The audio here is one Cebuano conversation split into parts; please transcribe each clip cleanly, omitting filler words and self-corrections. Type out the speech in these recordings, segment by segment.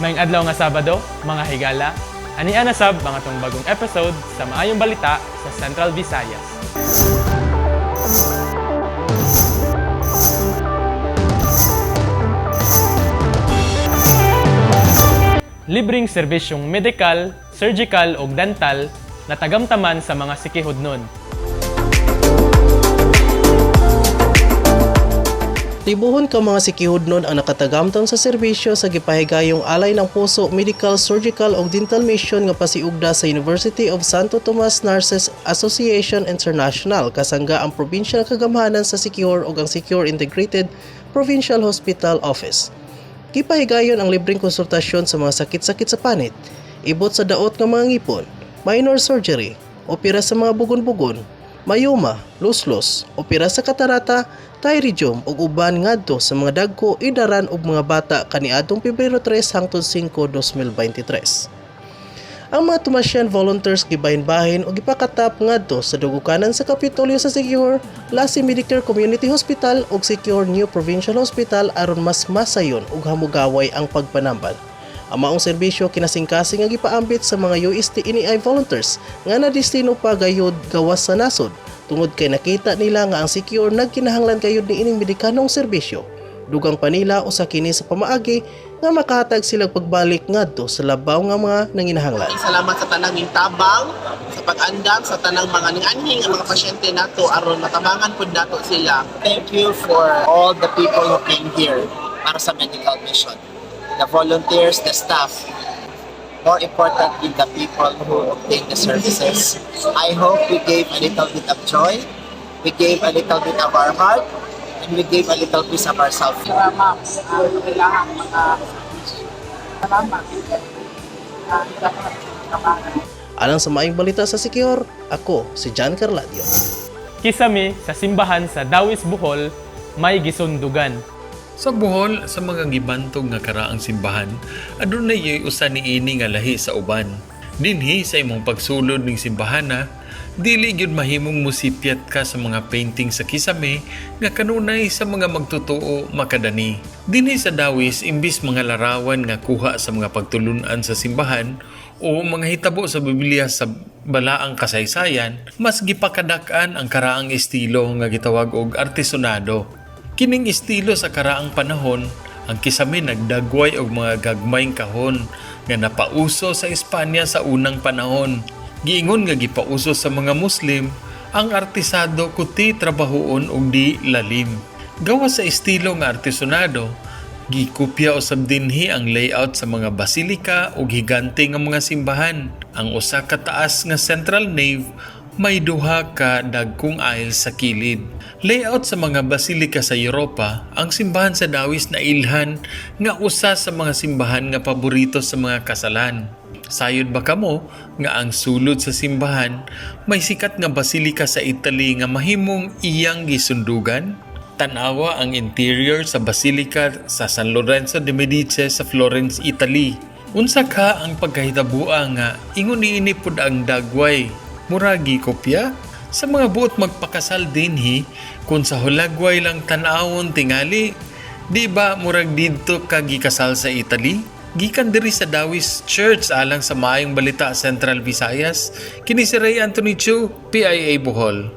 Maayong adlaw nga Sabado, mga higala. Ania na sab ang atong bagong episode sa Maayong Balita sa Central Visayas. Libreng serbisyong medical, surgical ug dental na tagamtaman sa mga Siquijodnon. Libuhon ka mga Siquijodnon ang nakatagamtam sa serbisyo sa gipahigayong Alay ng Puso Medical, Surgical ug Dental Mission nga pasiugda sa University of Santo Tomas Nurses Association International kasangga ang Provincial Kagamhanan sa Siquijor ug ang Siquijor Integrated Provincial Hospital Office. Gipahigayon ang libreng konsultasyon sa mga sakit-sakit sa panit, ibot sa daot nga mga ngipon, minor surgery, opera sa mga bugon-bugon, mayoma, luslos, opera sa katarata, pterygium ug uban ngadto sa mga dagko, idaran ug mga bata kaniadtong Pebrero 3 hangtod 5, 2023. Ang mga Tomasian volunteers gibahin-bahin ug gipakatap ngadto sa dugukanan sa Kapitolyo sa Siquijor, Lasi Medicare Community Hospital ug Siquijor New Provincial Hospital aron mas masayon ug hamugaway ang pagpanambal. Ang maong serbisyo kinasingkasing nga gipaambit sa mga UST NEI volunteers nga nadestino pa gayud gawas sa nasod tungod kay nakita nila nga ang Siquijor nagkinahanglan gayud niining medikanong serbisyo. Dugang pa nila, usa kini sa pamaagi nga makahatag sila pagbalik ngadto sa labaw nga mga nanginahanglan. Salamat sa tanang tabang sa pag-andam sa tanang mga ning-anhi nga mga pasyente nato aron matabangan pud nato sila. Thank you for all the people who came here para sa medical mission. The volunteers, the staff, more importantly, the people who obtained the services. I hope we gave a little bit of joy, we gave a little bit of our heart, and we gave a little piece of ourselves. Sila ma'am ang kailangan mga servisyo. Salamat. Dapat tabangan. Alang sa Maayong Balita sa Siquijor, ako si John Carladio. Kisame sa simbahan sa Dawis, Bohol may gisundugan. Sa Bohol, sa mga gibantog nga karaang simbahan, adunay yoy usa niini nga lahi sa uban. Dinhi sa imong pagsulod ning simbahana, dili gyud mahimong musipyat ka sa mga painting sa kisame nga kanunay sa mga magtotoo makadani. Dinhi sa Dawis, imbis mga larawan nga kuha sa mga pagtulunan sa simbahan o mga hitabo sa Biblia sa balaang kasaysayan, mas gipakadak-an ang karaang estilo nga gitawag og artesonado. Kining estilo sa karaang panahon, ang kisame nagdagway og mga gagmayng kahon nga napauso sa Espanya sa unang panahon. Giingon nga gipauso sa mga Muslim ang artisado kuti trabahoon og di lalim. Gawas sa estilo nga artesonado, gikopya usab dinhi ang layout sa mga basilika ug higante nga mga simbahan. Ang usa ka taas nga central nave may duha ka dagkong aisle sa kilid. Layout sa mga basilika sa Europa, ang simbahan sa Dawis na ilhan nga usa sa mga simbahan nga paborito sa mga kasalan. Sayod ba kamo nga ang sulod sa simbahan may sikat nga basilika sa Italy nga mahimong iyang gisundugan? Tanawa ang interior sa Basilica sa San Lorenzo de Medici sa Florence, Italy. Unsa ka ang pagkahitabua nga ingon niini pud ang dagway? Muragi kopya? Sa mga buot magpakasal dinhi, kung sa hulagway lang tan-awon tingali, di ba murag didto ka gikasal sa Italy? Gikan diri sa Dawis Church alang sa Maayong Balita Central Visayas, kini si Ray Anthony Chu, PIA Bohol.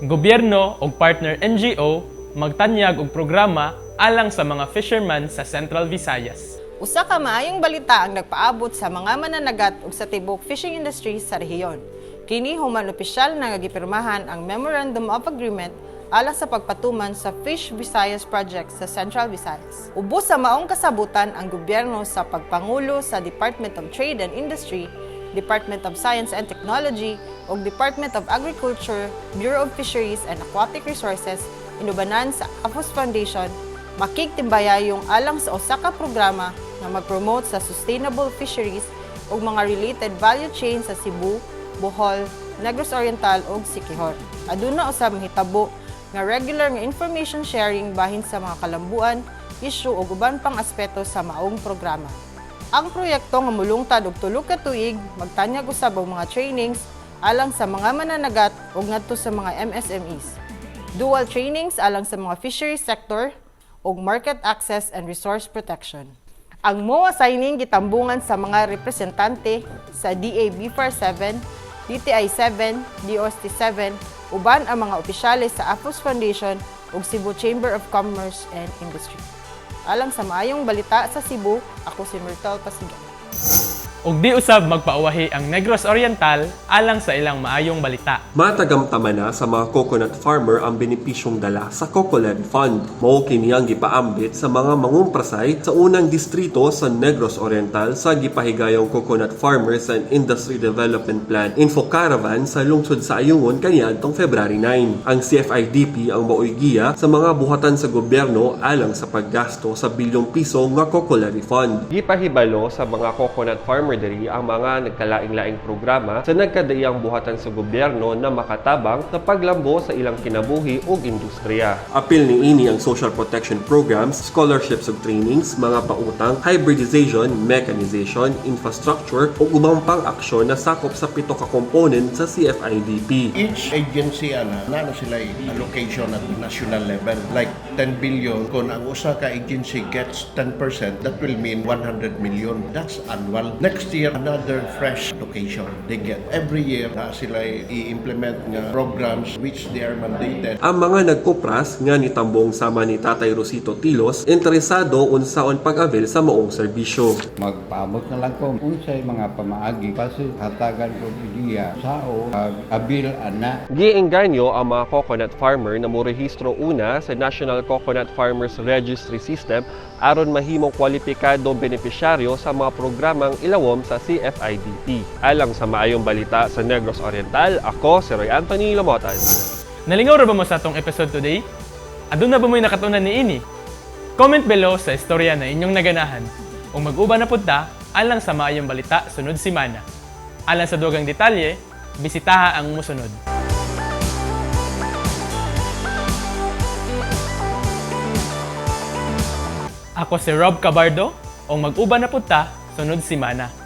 Gobyerno ug partner NGO magtanyag og programa alang sa mga fisherman sa Central Visayas. Usa ka maayong balita ang nagpaabot sa mga mananagat ug sa tibok fishing industry sa rehiyon. Kini human opisyal na nga gipirmahan ang Memorandum of Agreement alang sa pagpatuman sa Fish Visayas Project sa Central Visayas. Ubos sa maong kasabutan, ang gobyerno sa pagpangulo sa Department of Trade and Industry, Department of Science and Technology ug Department of Agriculture, Bureau of Fisheries and Aquatic Resources inubanan sa AFOS Foundation makigtimbayayong alang sa usa ka programa nga mag-promote sa sustainable fisheries ug mga related value chain sa Cebu, Bohol, Negros Oriental ug Siquijor. Aduna usab mahitabo nga regular nga information sharing bahin sa mga kalambuan, issue ug uban pang aspeto sa maong programa. Ang proyekto nga mulungtad og 3 ka tuig magtanyag usab og mga trainings alang sa mga mananagat ug ngadto sa mga MSMEs. Dual trainings alang sa mga fishery sector ug market access and resource protection. Ang MOA signing gitambungan sa mga representante sa DA BFAR 7, DTI 7, DOST 7, uban ang mga opisyales sa AFOS Foundation ug Cebu Chamber of Commerce and Industry. Alang sa maayong balita sa Cebu, ako si Myrtle Pasigan. Ug di usab magpauwahi ang Negros Oriental alang sa ilang maayong balita. Matagamtaman na sa mga coconut farmer ang benepisyong dala sa Coco Levy Fund. Mao kini ang gipaambit sa mga mangumprasay sa unang distrito sa Negros Oriental sa gipahigayong Coconut Farmers and Industry Development Plan Info Caravan sa lungsod sa Ayungon kaniadtong February 9. Ang CFIDP ang maoy giya sa mga buhatan sa gobyerno alang sa paggasto sa bilyong piso nga Coco Levy Fund. Gipahibalo sa mga coconut farmer diri ang mga nagkalaing-laing programa sa nagkadaiyang buhatan sa gobyerno na makatabang sa paglambo sa ilang kinabuhi ug industriya. Apil niini ang social protection programs, scholarships ug trainings, mga pautang, hybridization, mechanization, infrastructure ug ubang pang aksyon na sakop sa pito ka component sa CFIDP. Each agency ana naa na sila allocation at national level, like 10 billion. Kung ang usa ka agency gets 10%, that will mean 100 million. That's annual. Next year, another fresh allocation they get. Every year na sila i-implement nga programs which they are mandated. Ang mga nagkupras nga nitambong sama ni Tatay Rosito Tilos, interesado unsaon pag-avail sa maong serbisyo. Magpaabot na lang ko unsay mga pamaagi kasi hatagan ko ideya sao abil ana. Giengganyo ang mga coconut farmer na morehistro una sa National Coconut Farmers Registry System aron mahimong kwalipikadong benepisyaryo sa mga programang ilawom sa CFIDP. Alang sa maayong balita sa Negros Oriental, ako si Roy Anthony Lamotan. Nalingaw ra ba mo sa atong episode today? Aduna ba mo'y nakatunan niini? Comment below sa istorya na inyong naganahan. Ug mag-uban na pud ta alang sa maayong balita sunod simana. Alang sa dugang detalye, bisitaha ang musunod. Ako si Rob Cabardo, ug mag-uban na pud ta sunod simana.